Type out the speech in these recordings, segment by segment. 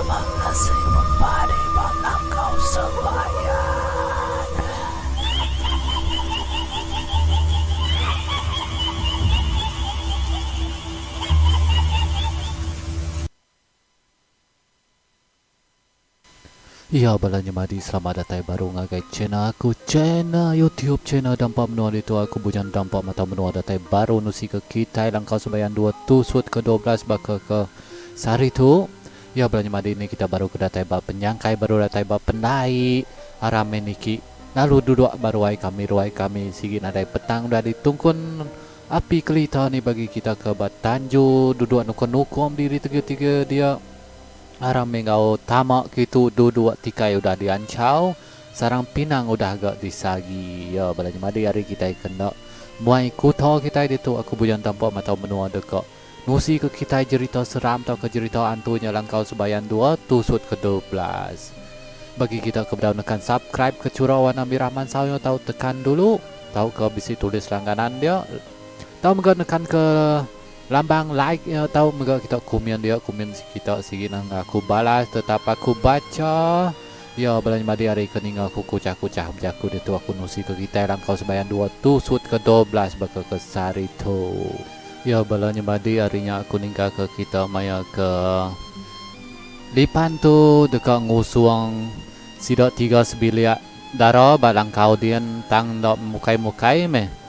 Selamat ngasih bepadi ba langkau sebayan. Iya bala nyemadi selamat datai baru ngagai channel aku channel youtube channel dampa menua ditu aku bujang dampa mata menua datai baru nusi ke kitai langkau sebayan dua tusut ke 12 baka ke sehari tu iya bala nyemadi ni kita baru ke datai ba penyangkai baru datai ba pendai aram meh niki lalu duduk ba ruai kami ruai kami sigi nadai petang udah ditungkun api kelita ni bagi kita ke ba tanju duduk nukung nukung diri tiga tiga dia. Aram meh enggau tama kitu duduk tikai udah dianchau, sarang pinang udah ga disagi. Ya bala nyemadi ari kitai ke enda muai kuta kitai ditu aku bujang tampa matau menua deka nusi ke kitai jerita seram tauka jerita antu nya langkau sebayan dua tusut ke 12. Bagi kita ke bedau nekan subscribe ke chura warna mirah mansau nya tau tekan dulu tauka bisi tulis langganan dia tau mega nekan ke Lambang like nya tau mega kita kumin dia kumin kita sigi nang aku balas tetap aku bacha ya bala nyemadi ari ke ninga aku kuchah kuchah bejaku ditu aku nusi ke kitai langkau sembahyang dua tusut ke 12 baka ke sehari tu ya bala nyemadi ari nya aku ningga ke kita maya ke lipan tu deka ngusung sida tiga sebilik dara ba langkau din tang enda mukai mukai meh.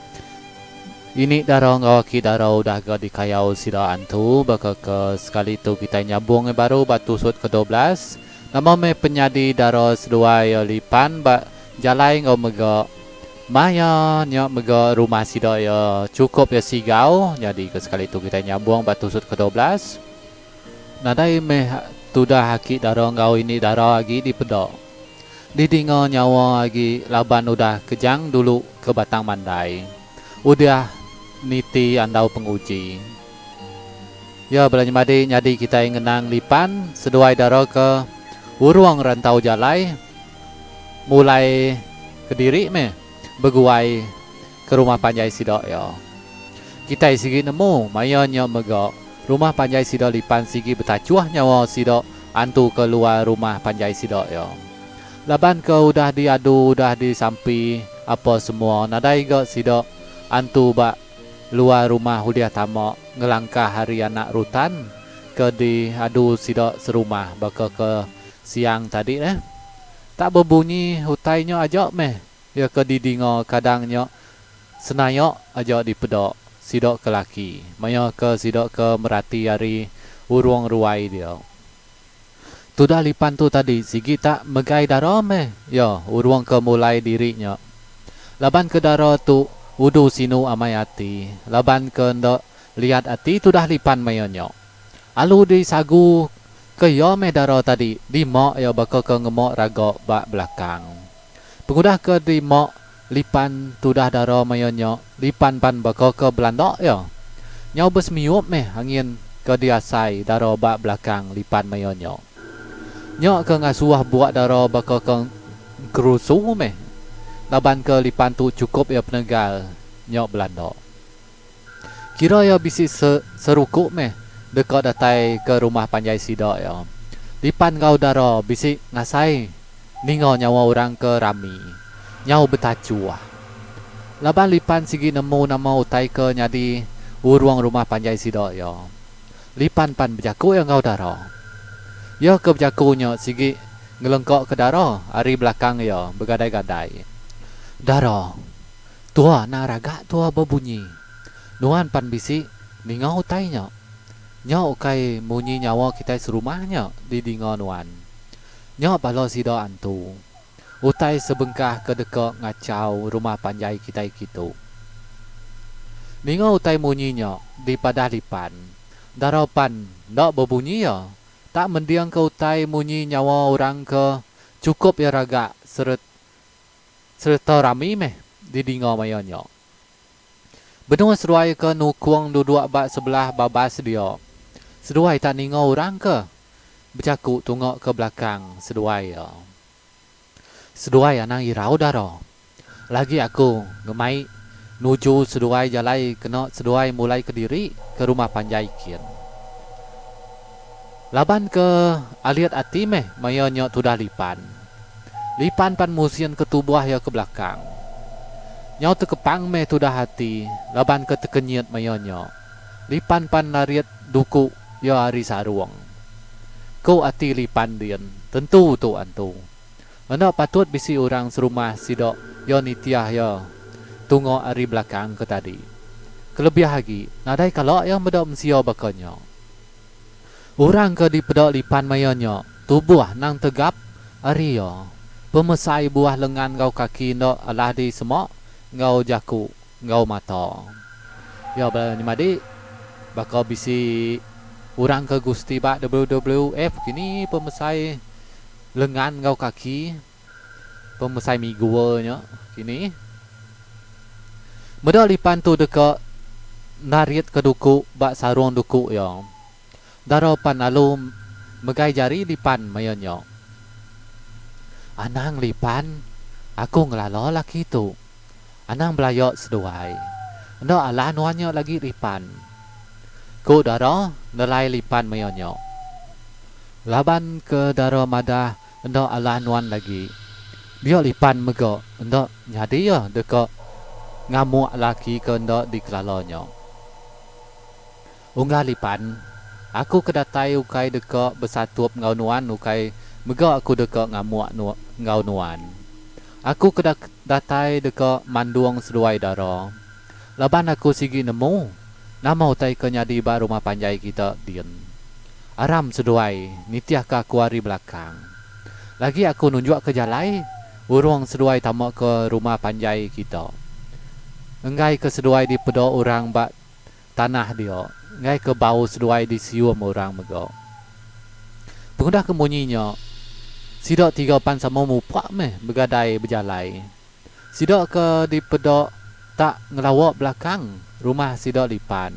Ini dara enggau aki dara udah ga dikayau sida antu baka ke sekali tu kitai nyabung iya baru ba tusut ke 12. Nama meh penyadi dara seduai iya lipan ba jalai enggau mega maya nya mega rumah sida iya chukup iya sigau nyadi ke sekali tu kitai nyabung ba tusut ke 12. Nadai meh tudah aki dara enggau ini dara agi dipeda. Didinga nyawa agi laban udah kejang dulu ke Batang Mandai. Udah niti andau penguji. Ya bala nyemadi nyadi kitai ngenang lipan seduai dara ke urung rantau jalai mulai kediri meh beguai ke rumah panjai sida iya. Kitai sigi nemu maya nya mega rumah panjai sida lipan sigi betachuh nyawa sida antu ke luar rumah panjai sida iya. Laban ke udah diadu udah disampi apa semua nadai ga sida antu ba luar rumah ulih tama ngelangkah ari anak rutan ke diadu sida serumah baka ke siang tadi neh. Tak bebunyi utai nya aja meh Iya ke didinga kadang nya senaya aja dipeda sida ke laki maya ke sida ke merati ari urung ruai dia. Tudah lipan tu tadi sigi tak megai dara meh iya urung ke mulai diri nya. Laban ke dara tu udu sinu amai ati laban ke enda liat ati tudah lipan maya nya. Alu disagu ke iya meh dara tadi dima iya baka ke ngema raga ba belakang. Pengudah ke dima lipan tudah dara maya nya, lipan pan baka ke belanda iya. Nyau besemiup meh angin ke diasai dara ba belakang lipan maya nya. Nya ke ngasuh buak dara baka ke engkerusu meh laban ke lipan tu chukup iya penegal nya belanda. Kira iya bisi seruku meh deka datai ke rumah panjai sida iya. Lipan enggau dara bisi ngasai Ninga nyawa orang ke rami nyau betachuh. Laban Lipan sigi nemu nama utai ke nyadi urung rumah panjai sida iya. Lipan pan bejaku iya enggau Dara. Iya ke bejaku nya sigi ngelengka ke Dara ari belakang iya begadai-gadai. Dara, tua anang ragak tua bebunyi. Nuan pan bisi ninga utai nya. Nya ukai munyi nyawa kitai serumah nya didinga nuan. Nya bala sida antu. Utai sebengkah ke deka ngachau rumah panjai kitai kitu. Ninga utai munyi nya dipadah lipan. Dara pan enda bebunyi iya. Tak mendingka utai munyi nyawa orang ke chukup iya ragak sereta rami meh didinga maya nya. Benung seduai ke nukung duduk ba sebelah babas dia. Seduai tak ninga orang ke Bejaku tunga ke belakang seduai iya. Seduai anang irau dara. Lagi aku ngemai nuju seduai jalai kena seduai mulai kediri ke rumah panjai kin. Laban ke alit ati meh maya nya tudah Lipan. Lipan pan musin ke tubuh iya ke belakang. Nyau tekepang meh tudah ati laban ke tekenyit maya nya. Lipan pan narit duku iya ari sarung. Ku ati Lipan din, tentu tu antu. Enda patut bisi orang serumah sida iya nitih iya tunga ari belakang ke tadi. Kelebih agi, nadai kala iya meda mensia baka nya. Orang ke dipeda Lipan maya nya, tubuh nang tegap ari iya. Pemesai buah lengan enggau kaki enda alah disema enggau jaku enggau mata. Iya bala nyemadi baka bisi orang ke gusti ba WWF kini pemesai lengan enggau kaki pemesai migua nya kini. Meda lipan tu deka narit ke duku ba sarung duku iya. Dara pan lalu megai jari lipan maya nya. Anang lipan, aku ngelala laki tu. Anang belaya seduai. Enda alah nuan nya lagi lipan. Ku Dara nelai lipan maya nya. Laban ke Dara madah enda alah nuan lagi. Dia lipan mega enda nyadi iya deka ngamuk laki ke enda dikelala nya. Unggal lipan, aku ke datai ukai deka besatup enggau nuan ukai mega aku deka ngamuk enggau nuan. Aku ke datai deka mandung seduai dara. Laban aku sigi nemu nama utai ke nyadi ba rumah panjai kita din. Aram seduai nitihka aku ari belakang. Lagi aku nunjukka jalai urung seduai tama ke rumah panjai kita. Enggai ke seduai dipeda orang ba tanah dia, enggai ke bau seduai disium orang mega. Pengudah ke munyi nya, sida tiga pan sama mupak meh begadai bejalai. Sida ke dipeda tak ngelawa belakang rumah sida lipan.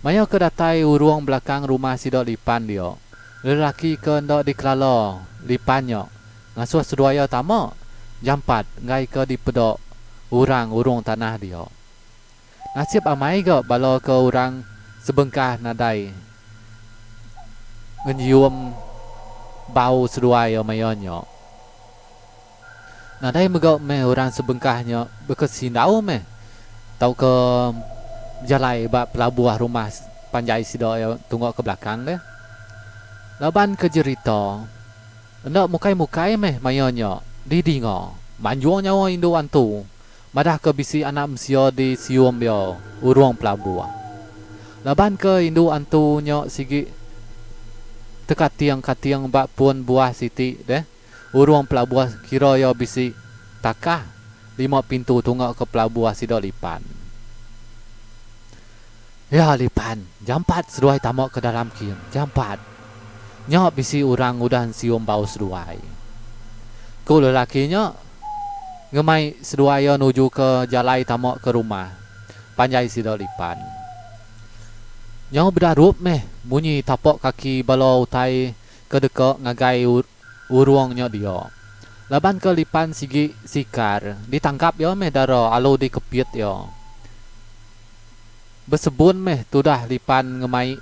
Maya ke datai urung belakang rumah sida lipan dia, lelaki ke enda dikelala lipan nya ngasuh seduai iya tama jampat enggai ke dipeda orang urung tanah dia. Nasib amai ga bala ke orang sebengkah nadai ngenyium bau seduai iya maya nya. Nadai mega meh orang sebengkah nya bekesindau meh tauka bejalai ba pelabuh rumah panjai sida iya tunga ke belakang deh. Laban ke jerita enda mukai-mukai meh maya nya didinga manjung nyawa indu antu Madahka bisi anak mensia di sium iya urung pelabuh. Laban ke indu antu nya sigi tekating-kating ba pun buah siti deh, urung pelabuh kira iya bisi takah lima pintu tunga ke pelabuh sida lipan. Ya lipan, jampat seduai tama ke dalam kin, jampat. Nya bisi orang udah ensium bau seduai. Ku lelaki nya ngemai seduai iya nuju ke jalai tama ke rumah panjai sida lipan. Nyau bedarup meh munyi tapak kaki bala utai ke deka ngagai urung nya dia. Laban ke lipan sigi sikar ditangkap iya meh dara alu dikepit iya. Besebun meh tudah lipan ngemai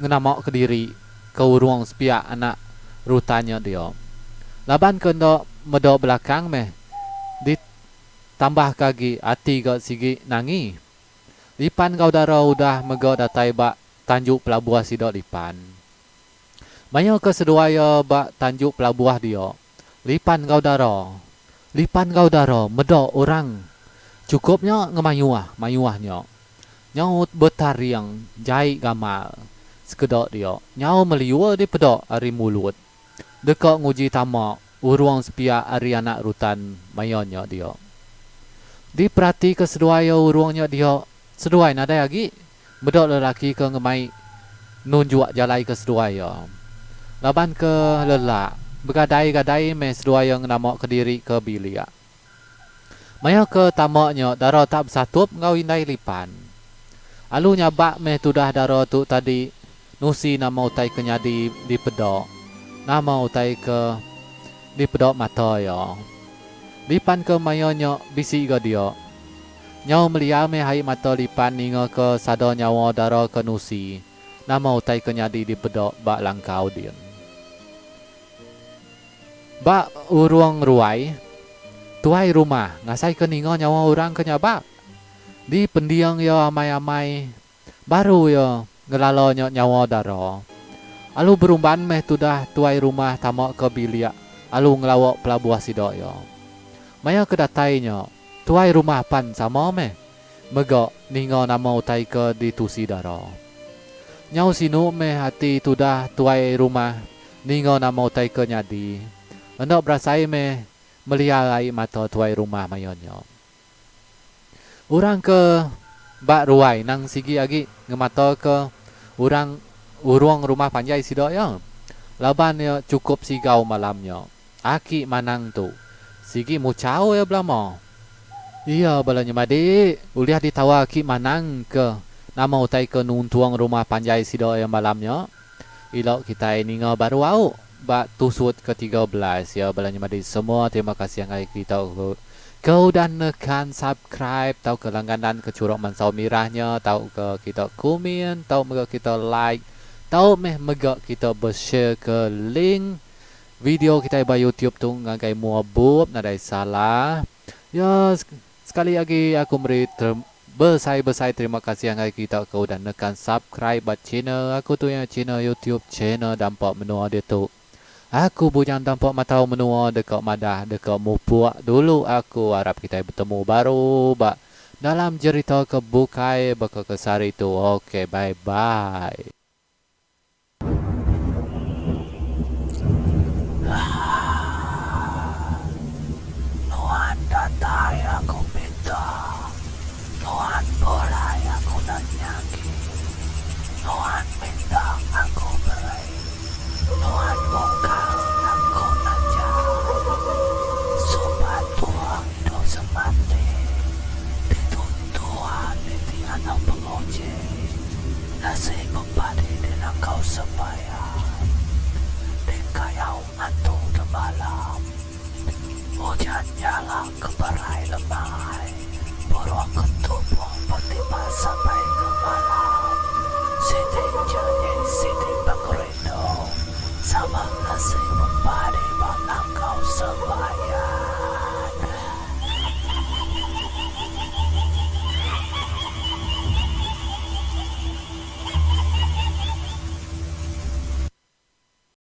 ngenama kediri ke urung sepiak anak rutan nya dia. Laban ke enda meda belakang meh ditambah ke agi ati ga sigi nangi. Lipan enggau dara udah mega datai ba tanju pelabuh sida lipan. Maya ke seduai iya ba tanju pelabuh dia, Lipan enggau Dara, Lipan enggau Dara meda orang chukup nya ngemayuh mayuh nya. Nyau betaring jai gamal sekeda dia, nyau meliur dipeda ari mulut. Deka nguji tama urung sepiak ari anak rutan maya nya dia. Diperatika seduai iya urung nya dia, seduai nadai agi Meda lelaki ke ngemai nunjuk jalai ke seduai iya. Laban ke lelak, begadai-gadai meh seduai iya ngenama kediri ke bilik. Maya ke tama nya dara tak besatup enggau indai lipan. Alu nyabak meh tudah dara tu tadi nusi nama utai ke nyadi dipeda, nama utai ke dipeda mata iya. Lipan ke maya nya bisi ga dia. Nyau meliar meh ai mata lipan ninga ke sada nyawa dara ke nusi. nama utai ke nyadi dipeda ba langkau din. Ba urung ruai, tuai rumah ngasaika ninga nyawa orang ke nyabak. Di pending iya amai-amai baru iya ngelala nya nyawa dara. Alu berumban meh tudah tuai rumah tama ke bilik alu ngelawa pelabuh sida iya. Maya ke datai nya, tuai rumah pan sama meh mega ninga nama utai ke ditusi dara. Nyau sinu meh ati tudah tuai rumah ninga nama utai ke nyadi. Enda berasai meh meliar ai mata tuai rumah maya nya. Orang ke ba ruai nang sigi agi ngemataka orang urung rumah panjai sida iya. Laban iya chukup sigau malam nya. Aki Manang tu sigi muchau iya belama. Iya bala nyemadi ulih ditawa aki Manang ke nama utai ke nuntung rumah panjai sida iya malam nya. Ila kitai ninga baru au ba tusut ke 13 ya bala nyemadi semua terima kasih ngagai kita ke udah nekan subscribe tauka langganan ke churuk mansau mirah nya tauka kita kumin tau mega kita like tau meh mega kita beshare ke link video kitai ba youtube tu ngagai mua bup nadai salah ya. Sekali agi aku meri besai-besai terima kasih ngagai kita ke udah nekan subscribe ba channel aku tu iya channel YouTube channel Dampa Menua ditu. Aku Bujang Dampa Matau Menua deka madah deka mupuk dulu aku arap kitai betemu baru ba dalam jerita ke bukai baka ke sehari tu ok bye bye. Nuan datai aku pinta, Nuan pulai aku enda nyagi, Nuan minta aku beri, Nuan mungkal aku enda jai. Sumpah tua idup semati, Ditu tua niti anang penguji. Nasi bepadi di langkau sembahyang Di kayau antu temalam Ujan nyala keberai lemai.